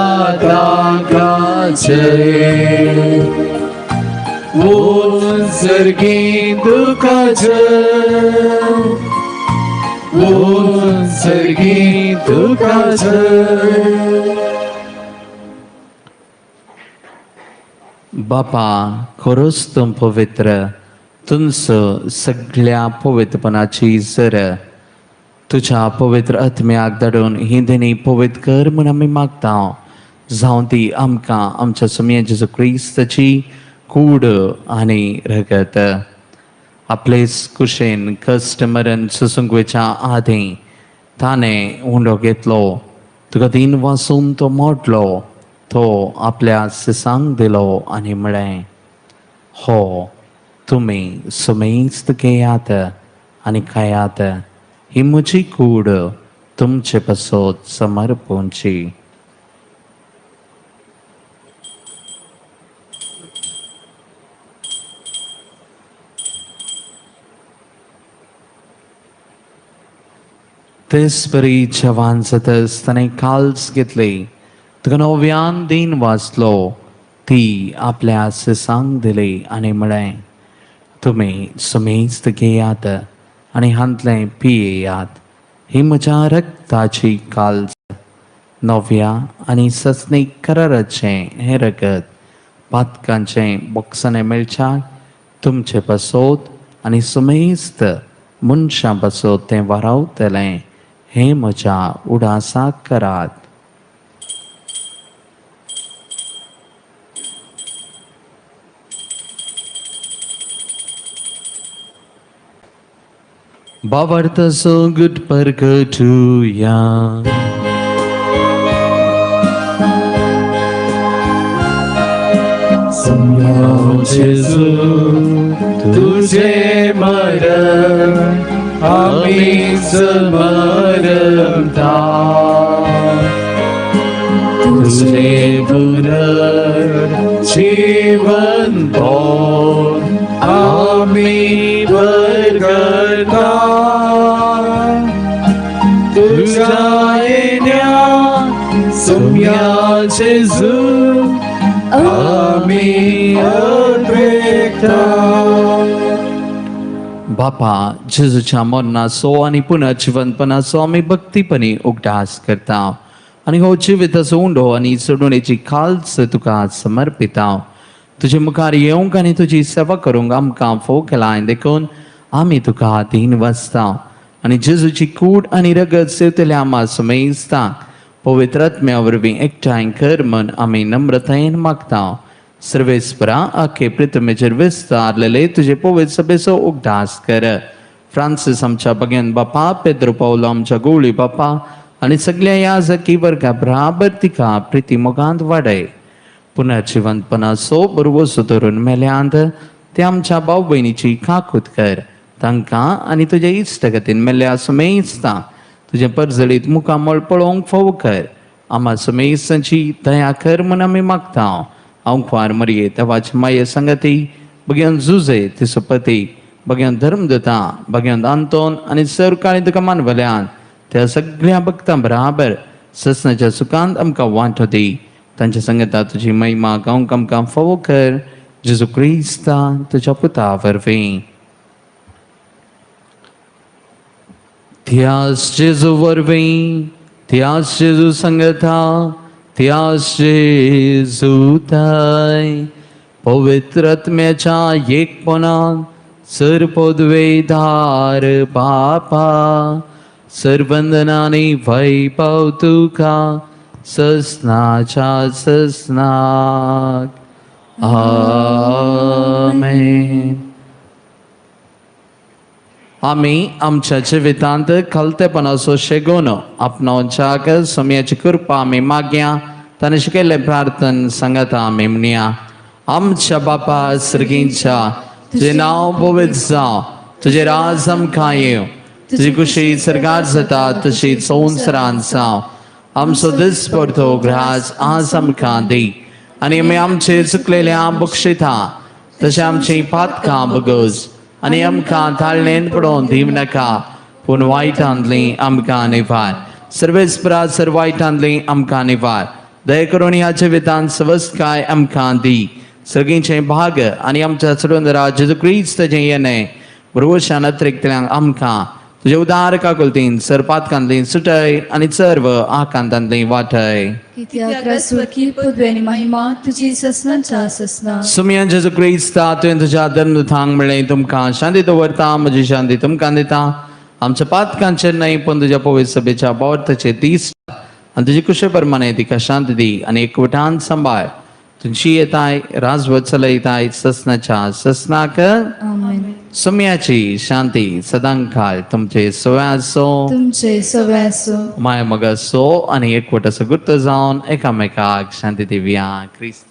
ताका जय. उत्सर्गी तुका जय, उत्सर्गी तुका जय. बापा खरोच तूं पवित्र, तुमचो सगळ्या पवित्रपणाची जर तुज्या पवित्र आत्म्याक धाडून ही देणी पवित्र कर म्हूण आमी मागता. जावं ती आमकां आमच्या सुमये जेजू क्रिस्ताची कूड आनी रगत. आपलेच कुशेन कश्ट मरण सोसूंक वयच्या आदीं ताणें उंडो घेतलो, तुका दिन वासून तो मोडलो, तो आपल्या सिसांक दिलो आनी म्हळें, हो तुमी सुमेस्त घेयात आनी खायात, ही म्हजी कूड तुमचे पासत समर्पूंची. तेच परी जवान जातच ताणें काल्स घेतली, तुका नव्यान दिन वाचलो, ती आपल्या सिसांक दिली आनी म्हळें, तुमी सुमेस्त घेयात आनी हांतलें पियेयात, ही म्हज्या रक्ताची काल्स, नव्या आनी ससनीक कराराचें हें रगत पातकांचें बोक्साणें मेळच्याक तुमचे पासत आनी सुमेस्त मनशां पासत तें वारावतलें, हें म्हज्या उडासाक करात. भावार्थ सोगट परगटुया. जेजू तुझे मरण आम्ही समरता, तुझे पुनर्जीवन आम्ही परगटा. तुझ्या येण्या सुम्या जेजू आम्ही अपेक्षा. बापा जेजूच्या मरणाचो आनी पुनर्जिवंतपणाचो आमी भक्तीपणी उगडास करता आनी हो जिविताचो उंडो आनी चडवणेची खालच तुका समर्पिता. तुजे मुखार येवंक आनी तुजी सेवा करूंक आमकां फोव केलां देखून आमी तुका दीन वसता आनी जेजूची कूड आनी रगत सेवतल्या आमा समेस्तांक पवित्र आत्म्या वरवीं एकठांय कर म्हूण आमी नम्रतायेन मागता. सर्वेस्परा आखे पृथ्वीचेर विस्तारलेले तुजे पवित्र सभेचो उगडास कर. फ्रांसीस आमच्या बगेन बापा, पेद्रो पावलो आमच्या गोवळी बापा आनी सगळ्या याजकी वर्गा बराबर तिका प्रिती मोगांत वाडय. पुनर्जिवंतपणाचो बरवसो धरून मेल्यांत ते आमच्या भाव भयणीची काकूत कर. तांकां आनी तुज्या इश्टगतीन मेल्ल्या सुमेस्ता तुजें परजळीत मुखामळ पळोवंक फोव कर. आमा सुमेस्तांची दया कर म्हूण आमी मागता. हांव खुवार मरये देवाचे माये संगती बगयान जुजे तिसपती बगयान धर्मदता बगयान आंतोन आनी सरकाळी तुका मानवल्यान त्या सगळ्या भक्तां बराबर ससनाच्या सुखांत आमकां वांटो दी. तांच्या संगता तुजी महिमा गावंक आमकां फावो कर. जेजू क्रिस्ता तुज्या पुता वरवीं. त्यास जेजू वरवीं, त्यास जेजू संगता, त्या जेजूताय पवित्र आत्म्याच्या एकपणान सर्पद्वेधार बापा सर्वंदनानी वैभव तुका ससनाच्या ससनाक. आमेन. आमी आमच्या जिवितांत खलतेपणाचो शेगोन आपणावच्याक सोम्याची कृपा आमी मागया. ताणें शिकयल्लें प्रार्थन सांगता आमी म्हणया. आमच्या बापा सर्गींच्या, तुजें नांव पवित्र जावं, तुजें राज आमकां येवं, तुजी कुशी सर्गात जाता तशी संवसारांत जावं. आमचो दिसपडतो ग्रास आज आमकां दी आनी आमी आमचे चुकलेल्या बक्षिता तशें आमची पातकां बगज आनी आमकां ताळणेन पडोवन दिवं नाका, पूण वायटांतली आमकां निवार. सर्वेस्परा सर वायटांतली आमकां निवार. दया करून ह्या जिवितांत सवस्तकाय आमकां दी. सर्गींचें भाग आनी आमच्या चडून जेजू क्रिस्ताचें येणें भरवशान अतिरिक्तल्यांक आमकां तुजे उदार काकुलतीन सर पातकांतली सुटय आनी सर्व आकांतांतली वाटय. कित्याक सुखी पदवी आनी महिमा तुजी ससनाच्या ससना. सुमयान जेजू क्रिस्ता, तुवें तुज्या धर्मदूतांक म्हणलें, तुमकां शांती दवरता, म्हजी शांती तुमकां दिता. आमच्या पातकांचेर न्हय पूण तुज्या पवित्र सभेच्या बोर्थाचे दीस आनी तुजी कुशे प्रमाणे तिका शांती दी आनी एकवटान सांबाळ. तुजी येताय राजवत चलयताय ससनाच्या ससनाक. आमेन. सुम्याची शांती सदांकाळ तुमचे सव्यासो. तुमचे सव्यासो. माय मग सो आनी एकवटाचो गुर्त जावन एकामेकाक शांती दिवया. क्रिस्त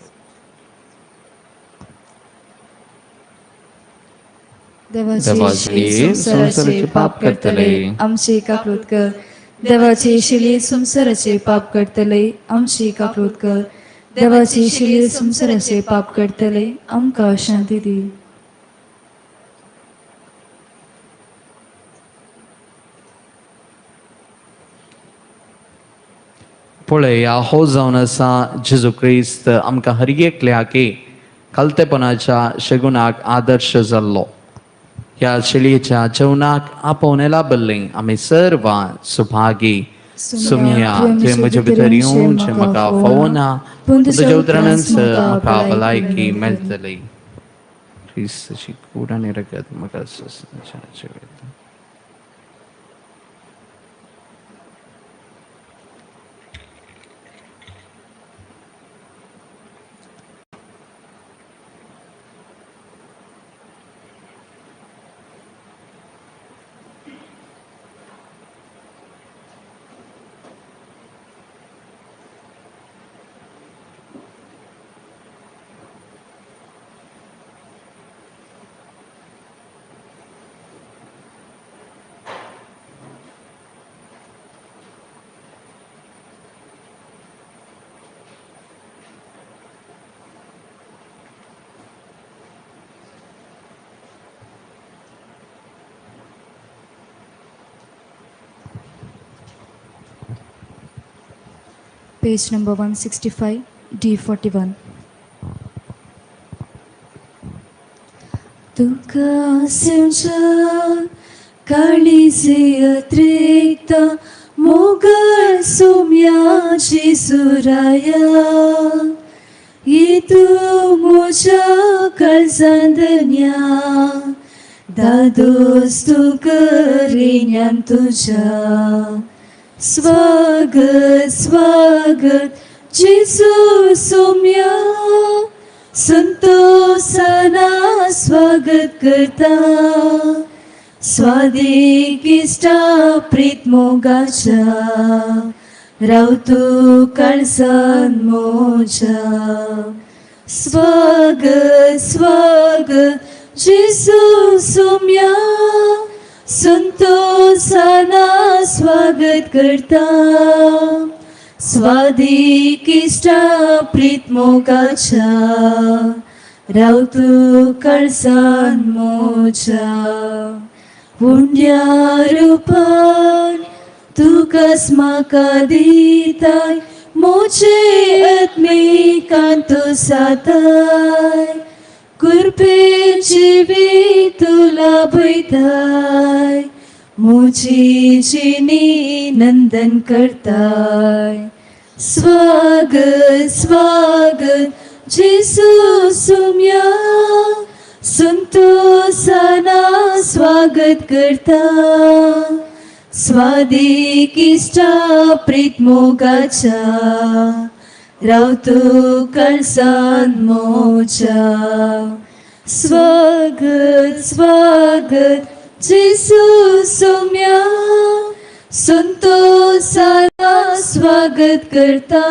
देवाची शिली संवसाराचे पाप करतले आमची काकूत कर. देवाची शिली संवसाराचे पाप करतले आमची काकूत कर. देवाची शिली संवसाराचे पाप करतले आमकां शांती दी. पळया हो जावन आसा जेजू क्रिस्त आमकां हर एकल्याक खालतेपणाच्या शगुनाक आदर्श जाल्लो. ह्या शेळयेच्या जेवणाक आपोवणें लाबल्लें आमी सर्वां सुभागी. सुमया, तुवें म्हजे भितर येवचें म्हाका फावना, पूण तुज्या उतरानच म्हाका भलायकी मेळटली. क्रिस्ताची कूड आनी रगत म्हाका सोंसनाच्या जिवीत. Page number 165, D41. तुका सिंचा काळीचे अतिरिक्त मोगल सोम्याची सुराया, येतू म्हज्या काळजांतन्या दादोस तूं करिन्यान तुज्या. स्वागत स्वागत जेजू सोम्या, संतोषाना स्वागत करता. स्वादीक इश्टा प्रीत मोगाच्या, राव तूं काळजान म्हज्या. स्वागत स्वागत जेजू सोम्या, संतोषाना स्वागत करता. स्वादीक इश्टा प्रीत मोगाच्या, राव तूं काळजान म्हज्या. उंड्या रुपान तुकाच म्हाका दिताय, म्हजे आत्मिकान तूं साताय. कृपे जिवीत तूं लाभयताय, म्हजी जिणी नंदन करताय. स्वागत स्वागत जेसू सोम्या, संतोषाना स्वागत करता। स्वादीक इश्टा प्रीत मोगाच्या, राव तूं काळजान मोच्या। स्वागत स्वागत जेसू सोम्या, संतोषाना स्वागत करता।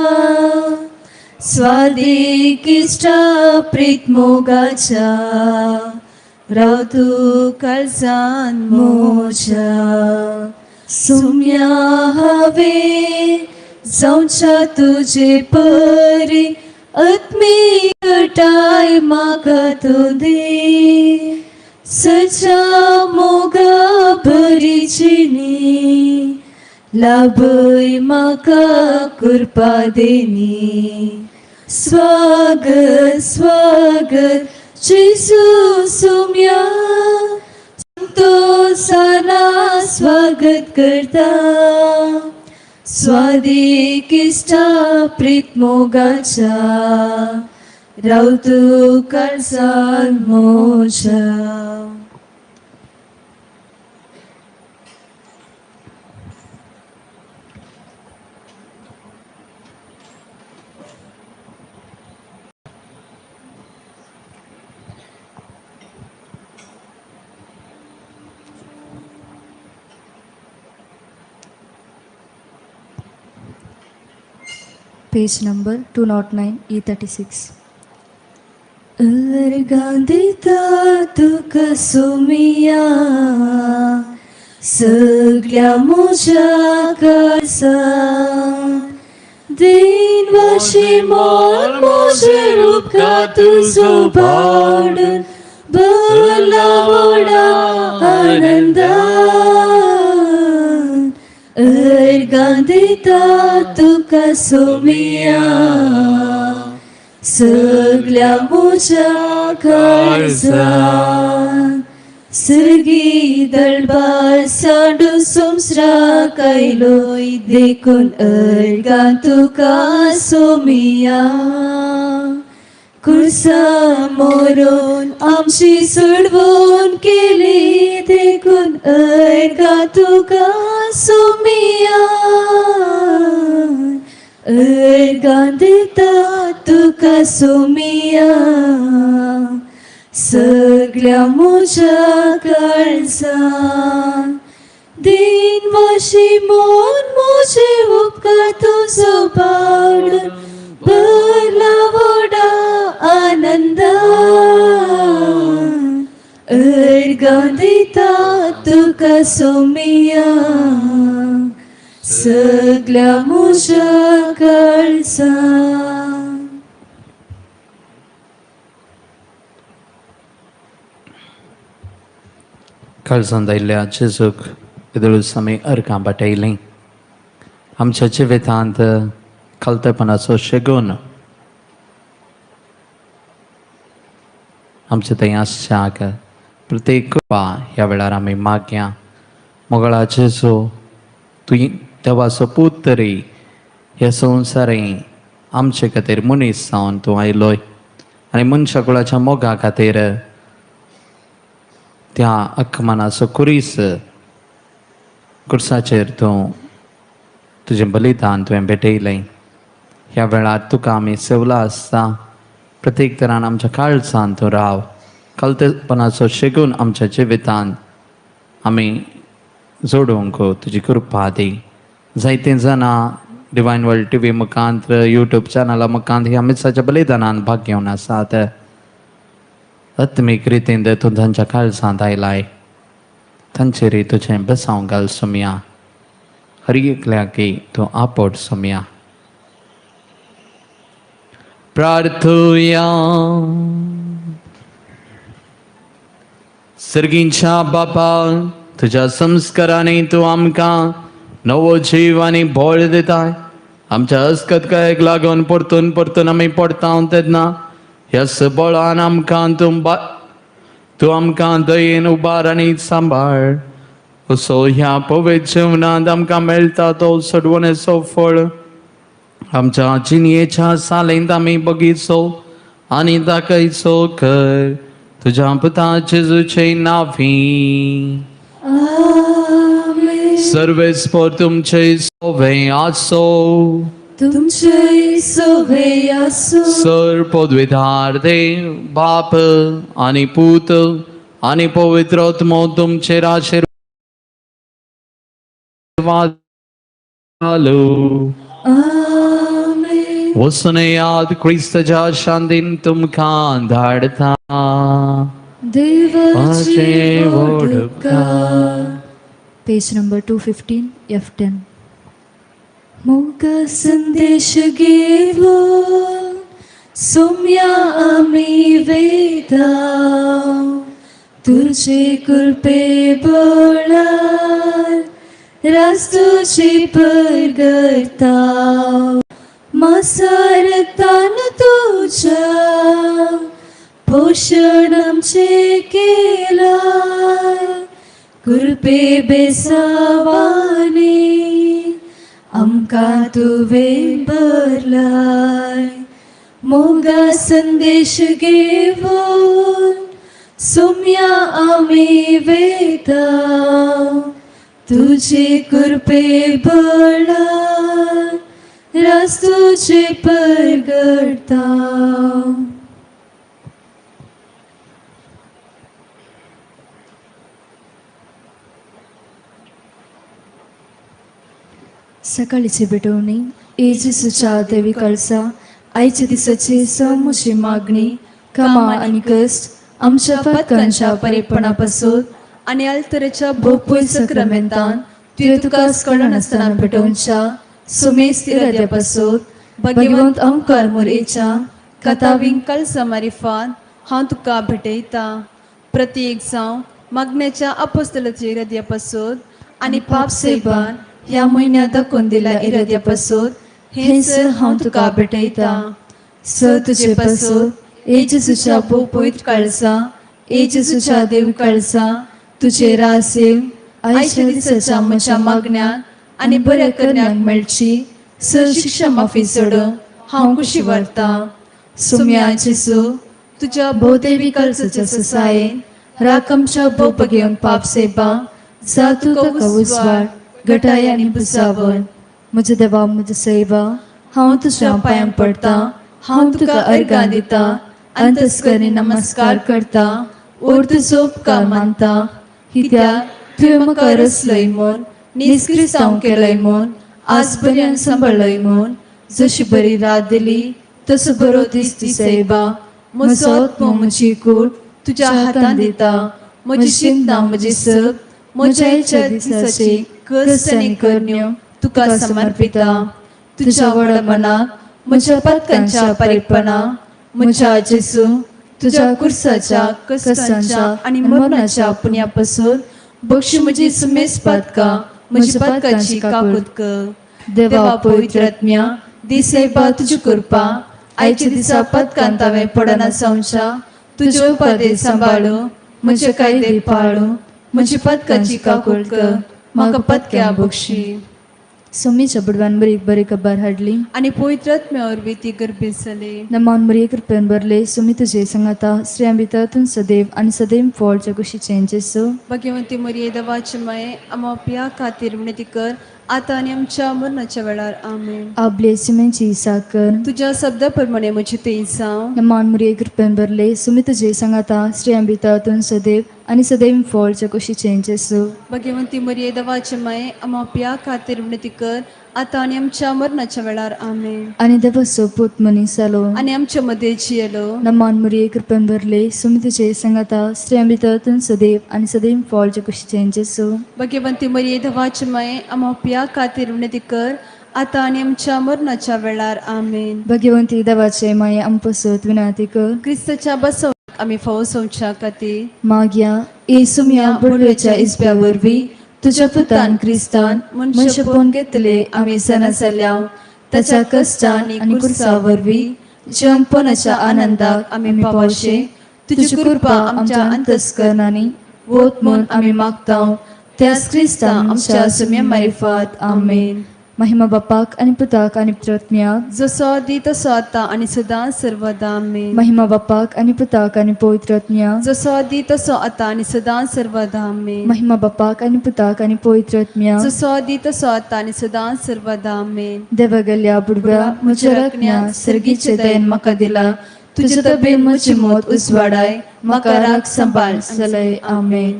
स्वादीक इश्टा प्रीत मोगाच्या, राव तूं काळजान मोच्या। सोम्या हांवें जावच्या तुजे परी, आत्मीक घटाय म्हाका तूं दी। सच्या मोगा भरिचिनी, लाभय म्हाका कृपा देनी। स्वागत स्वागत जेसू सोम्या, संतोषाना स्वागत करता। स्वादीक इश्टा प्रीत मोगाच्या, राव तूं काळजान मोच्या। Page number 209, E36. अर्गां दिता तुका सोमिया, सगल्या म्हज्या काळजान। दिनवाशी मोल म्हजेर उपकार तुजो पाडून, भरला व्हडा आनंदान। अर्गां दिता तुका सोमिया, सगल्या म्हज्या काळजान। सर्गी दळबार सांडून संवसाराक आयलोय, देखून अर्गां तुका सोमिया। कुर्सा मोरून आमची सोडवून केली, देखून अर्गां तुका सोमिया। अर्गां दिता तुका सोमिया, सगल्या म्हज्या काळजान। दिनवाशी मोन म्हजे उपकार तुजो पाडून, भरला व्हडा आनंदान। अर्गां दिता तुका सोमिया, सगल्या म्हज्या काळजान। काळजांत आयिल्ल्या जेजूक येदोळूच आमी अर्गां बाटयलीं। आमच्या जिवितांत खालतेपणाचो शेगून आमचे थंय आसच्याक प्रत्येक कृपा ह्या वेळार आमी मागया। मोगळा जेजू, तुवें देवाचो पूत तरी ह्या संवसारी आमचे खातीर मनीस जावन तूं आयलोय आनी मनशा कुळाच्या मोगा खातीर त्या अकमानाचो कुरीस कुर्साचेर तूं तुजें बलिदान तुवें भेटयलें। ह्या वेळार तुका आमी सेवला आसता। प्रत्येक तरान आमच्या काळजान तूं राव। कलतेपणाचो शेगून आमच्या जिवितान आमी जोडूंक तुजी कृपा दी। जायते जाणां डिवायन वर्ल्ड टी व्ही मुखांत, यूट्यूब चॅनला मुखांत ह्या मिसाच्या बलिदानान भाग घेवन आसात। आत्मीक रितीन तूं तांच्या काळजांत आयलाय, तांचेर तुजें बेसांव घाल सोमया। हर एकल्याक तूं आपोट सोमया। प्रार्थुया। सर्गींच्या बापा, तुज्या संस्कारांनी तूं आमकां नवो जीव आनी बळ दिताय। आमच्या अस्कतकायेक लागून परतून परतून आमी पडटा तेन्ना ह्या सबळान आमकां तूं आमकां दयेन उबार आनी सांबाळ। असो ह्या पवित्र जिवनांत आमकां मेळटा तो सोडवणेचो फळ आमच्या जिणयेच्या सालेंत आमी बगीचो आनी दाखयचो कर तुज्या पुता जेजूचे नावी. सर्वेस्पर तुमचे सोवे आसो. तुमचे सोवे आसो. सर पदवीधार देव बाप आनी पूत आनी पवित्र आत्मो तुमचेर आशिर्वाद घालू. आमेन. वचून याद क्रिस्तच्या शांतीन तुमकां धाडता. देवाचे देवाचे व्हड व्हड उपकार. पेज नंबर 215 F10. मोग संदेश घेवन सोम्या आमी वेता तुझे कृपे बळार रास तुझी परगता मासारतान तुझ्या पोषण आमचे केला कृपे बेसावाने आमकां तुवें भरलाय. मोगा संदेश घेवन सोम्या आमी वेता तुझे कृपे बळार रास तुझे परगडता. सकाळीची भेटवणी. येशूच्या देवी कळसा आयच्या दिसाची समूची मागणी कमा आनी कश्ट आमच्या पातकांच्या परेपणापासून आनी अल्तरेच्या भोपूय सक्रामेंतान तुवें तुका कळनासतना पेटोवच्या सुमेस्त इराद्या पासून भगवंत अंकार मोरेच्या कथाविंग कळसा मारिफात हांव तुका भेटयता. प्रत्येक जावं मागण्याच्या अपोस्तलाच्या इराद्या पासून आनी पाप सेबान ह्या म्हयन्या दाखोवन दिल्या इराद्या पासून हेंच हांव तुका भेटयता. स तुजे पासून ए जेजूच्या भोव पवित्र काळजा ए जेजूच्या देव काळजा तुजे रास येवन आयच्या दिसाच्या म्हज्या मागण्याक आनी बऱ्या करण्याक मेळची स शिक्षा माफी सोडून हांव कुशी व्हरता. सुम्या जेजू तुज्या भोवदेवी कळसाच्या ससायेन राखमच्या भोप घेवन पाप सेबा जा तुका उजवाड गटाय आनी पुसावण. म्हज्या देवा म्हज्या सैबा हांव तुज्या पांयां पडटा हांव तुका अर्गां दिता अंतस्करणी नमस्कार करता ओर तुजो उपकार मानता कित्याक तुवें म्हाका रचलय म्हूण निस्क्रिस्तांव केलय म्हूण आज पर्यंत सांबाळ्ळय म्हूण जशी बरी रात दिली तसो बरो दीस दी सैबा. म्हजो आत्मो म्हजी कूड तुज्या हातान दिता म्हजी चिंता म्हजी सग म्हज्या इच्छा दिसाची कश्ट आनी करण्यो तुका समर्पिता. तुज्या व्हड मनाक म्हज्या पातकांच्या परेपणा म्हज्या जेजू तुज्या कुर्साच्या कश्टांच्या आनी मरणाच्या पुण्या पासून बक्षी म्हजी सुमेस पातका म्हजी पातकाची काकूत कर. देवा पवित्र आत्म्या दिसेबा तुजी कृपा आयच्या दिसा पदकांत हांवें पडना जावच्या तुजे उपादे सांबाळू म्हजे कायदे पाळू म्हजी पदकाची काकूट कर म्हाका पदक्या बक्षी. सोमीच्या बुडवान बरी बरी खबर हाडली आनी पवित्र आत्म्या वरवीं ती गर्भीत जाली. नमान मरिये कृपेन भरले सुमी तुजे संगाता स्त्रियां भितर तूं सदैव आनी सदैव फळ जगुशीचें जेसू. भगवंती मरिये देवाचे माये आमा पिया खातीर विनंती कर आतां आनी आमच्या मरणाच्या वेळार. आमेन. आपले सिमेची साकर. तुज्या शब्दा प्रमाणे म्हजी ते जावं. नमान मरिये कृपेन भरले सुमी तुजे संगाता स्त्रियां भितर तूं सदैव आनी सदैव फळ जगुशीचें जेसू. भगवंती मरिये देवाचे माये आमा पिया खातीर विनंती कर आतां आनी आमच्या मरणाच्या वेळार. आमेन. आनी देवाचो पूत मनीस जालो आनी आमच्या मदें जियेलो. नमान मरिये कृपेन भरले सुमी तुजे संगाता स्त्रियां भितर तूं सदैव आनी सदैव फळ जगुशीचें जेसू. भगवंती मरिये देवाचे माये आमा पिया खातीर विनंती कर आतां आनी आमच्या मरणाच्या वेळार. आमेन. भगवंती देवाचे माये आमपासत विनंती कर क्रिस्ताच्या बसवणाक आमी फावो जावच्या खातीर. मागया येसुम्या बुडवेच्या इस्प्या वरवीं तुज्या पुतान क्रिस्तान मनशेपण घेतले आमी जाणा जाल्या ताच्या कश्टान आनी कुर्सा वरवीं जिवनपणाच्या आनंदाक आमी पावशे तुजी कृपा आमच्या अंतस्करणांनी वत म्हूण आमी मागता त्याच क्रिस्तान आमच्या सुम्या मारिफात. आमेन. महिमा बापाक आनी पुताक आनी पवित्र जसो आदी तसो आतां आनी सदां सर्वदा आमेन. महिमा बापाक आनी पुताक आनी पवित्र आत्म्याक जसो आदी तसो आतां आनी सदां सर्वदा आमेन. महिमा बापाक आनी पुताक आनी पवित्र आत्म्याक जसो आदी तसो आतां आनी सदां सर्वदा आमेन. देवा गेल्या बुडव्या म्हज्या राखण्या सर्गीचे दयेन म्हाका दिला तुजे तबेन म्हजी मौत उजवाडाय म्हाका राख सांबाळ चलय आमेन.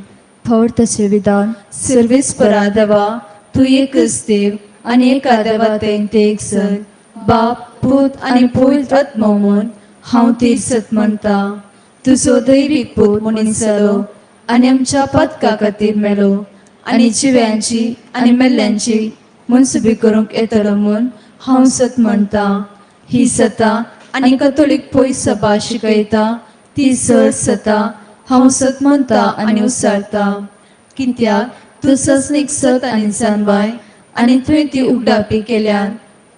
फवर्थाचे विधान. सर्वेस्परा देवा, तूं एकच देव आनी एका देवा ते एक सर बाप पूत आनी पवित्र आत्मो म्हूण हांव ती सत म्हणटा. तुजो दैवीक पूत मनीस जालो आनी आमच्या पातका खातीर मेलो आनी जिव्यांची आनी मेल्ल्यांची मनसुबी करूंक येतलो म्हूण हांव सत म्हणटा. ही सता आनी कथोलीक पयस सभा शिकयता ती सर सता हांव सत म्हणटा आनी उसारता. कित्याक तूं ससनीक सत आनी जानवाय आनी तुवें ती उगडापी केल्यान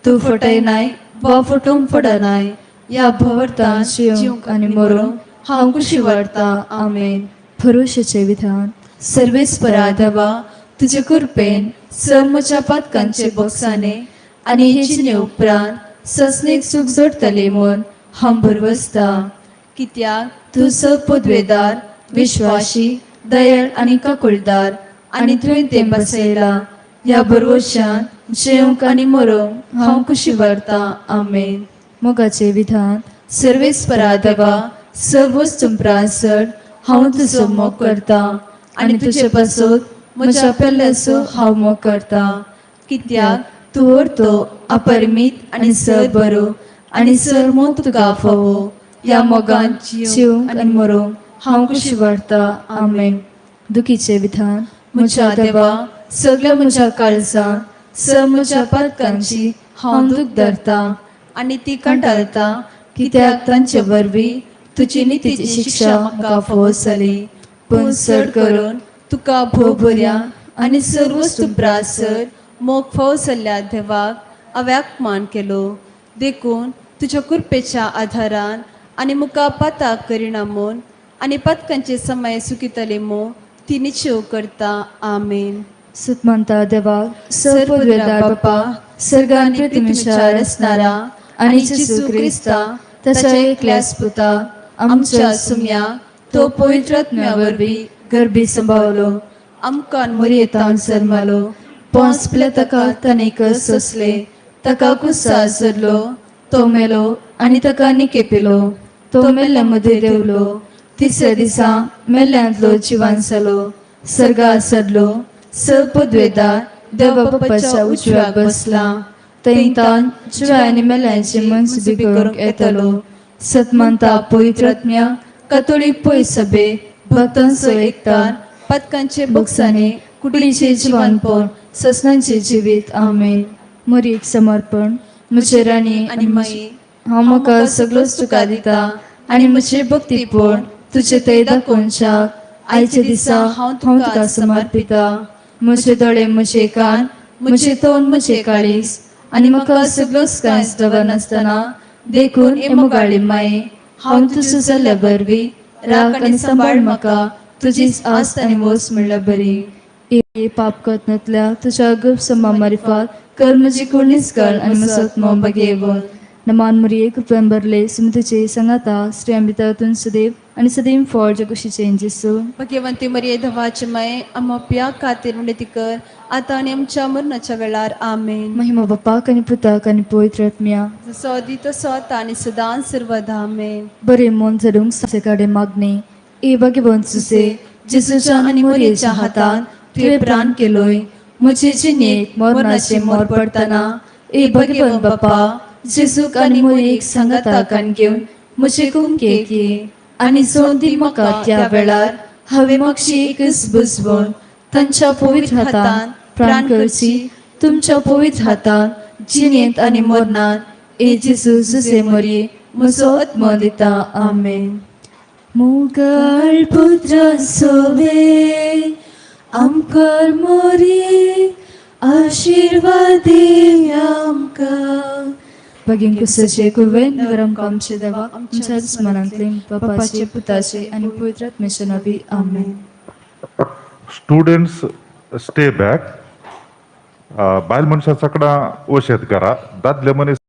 तूं फटयनाय वा फटोवंक पडनाय. ह्या भोंवतान जिवंक आनी मरूंक हांव कुशी वाडटा. आमेन. भरोशाचें विधान. सर्वेस्परा देवा, तुजे कृपेन सर म्हज्या पातकांचे बोक्साने आनी हे जिणे उपरांत ससनीक सूख जोडटली म्हूण हांव भरवसता. कित्याक तूं स पदवेदार विश्वाशी दयाळ आनी काकुळदार आनी तुवें तें बसयला. ह्या भरवशान जेवंक आनी मरूंक हांव कुशी व्हरता. आमेन. मोगाचें विधान. सर्वेस्परा देवा, सर्वच तुमप्रासर हांव तुजो मोग करता आनी तुजे पासत म्हज्या पेल्याचो हांव मोग करता. कित्याक तूं व्हरतो अपरिमीत आनी सर बरो आनी सर मोग तुका फावो. ह्या मोगान जिवंक आनी मरूंक हांव कुशी व्हरता. आमेन. दुखीचें विधान. म्हज्या देवा, सगल्या म्हज्या काळजान सर म्हज्या पातकांची हांव दूख धरता आनी ती कंटाळटा. कित्याक तांचे वरवीं तुजी नितीची शिक्षा म्हाका फावो जाली. पूण चड करून तुका भोव बऱ्या आनी सर्वच तुब्रासर मोग फावो जाल्ल्या देवाक हांवें अपमान केलो. देखून तुज्या कृपेच्या आधारान आनी मुका पाताक करिना म्हूण आनी पातकांचे समय सुकितले म्हूण ती निश्चेव करता. आमेन. सुतमंता देवा, सर्वपदवेदार बापा, सर्गान पृथ्वीच्या रचणारा आनी जेजू क्रिस्ता ताच्या एकल्याच पुता आमच्या सुम्या तो पवित्र आत्म्या वरवीं गर्भी संभावलो, आमकां मोरयेतान जल्मलो, पोंस पिले ताका ताणें सोंसले, ताका कुसार सरलो, तो मेलो आनी ताका निकेपिलो, तो मेल्ल्या मदीं देंवलो, तिसऱ्या दिसा मेल्ल्यांतलो जिवान जालो, सर्गार सरलो, स पदवेदार देवा बापाच्या उजव्याक बसला, थंय जिव्या आनी मेल्यांची मनसुबी करूंक येतलो. सतमंता पवित्र आत्म्या कथोलीक पयस सभे भक्तांचो एकतार पातकांचे बोक्साने कुडीचे जिवानपण ससनांचे जिवीत. आमेन. मोरयेक समर्पण. म्हजे राणी आनी माई, हांव म्हाका सगळोच तुका दिता आनी म्हजे भक्तीपण तुजे थंय दाखोवच्याक आयच्या दिसा हांव तुका समर्पिता. म्हजे दोळे, म्हजे कान, म्हजे तोंड, म्हजे काळीज आनी म्हाका सगळोच कांयच दवरनासतना, देखून हे मोगाळी माये, हांव तुजो जाल्ल्या वरवीं राख आनी सांबाळ म्हाका तुजीच आस्त आनी वोस म्हणल्यार बरी. ए पाप करतल्या तुज्या गुप्त समा मारिफात कर म्हजी कोणीच घाल आनी म्हजो मोग बगेवन. नमान मुरये, कृपेन भरले, सुमतीचे संगाता, स्त्रियां भितर तूं सदैव आनी सदैव फळ जे कुशीचे जेजू. भगवंती मरिये, धवाचे माये, आमप्या खातीर विनंती कर आतां आनी आमच्या मरणाच्या वेळार. आमेन. महिमा बापाक आनी पुताक आनी पवित्र आत्म्या. जसो आदी तसो आतां आनी सदां सर्वदा. आमेन. बरें मन झडूंक साचे कडेन मागणें. ए भगवंत सुसे जेजूच्या आनी मोरयेच्या हातान तुवें प्राण केलोय, म्हजे जिणेक मरणाचे मोर पडटना ए भगवंत बापा, जेजूक आनी मोरयेक सांगाताक घेवन म्हजे कुमकेक ये आनी जोड दी म्हाका त्या वेळार हांवें मागशी एकच बुजवण तांच्या पवित्र हातान प्राण करची तुमच्या पवित्र हातान जिणेंत आनी मरणांत. ए जेजू जुसे मोरये, म्हजो आत्मो दिता. आमेन. मुगाळ पुत्र सोबे आमकर मोरी आशिर्वादी आमकां. भगिनी कुसचे कुरवे नवर आमकां आमचे देवा आमच्या स्मरणांतले बापाचे पुताचे आनी पवित्र आत्म्याचे नांवी. आमेन. Students, stay back. बायल मनशां सकडां ओशेद करा, दादले मनीस.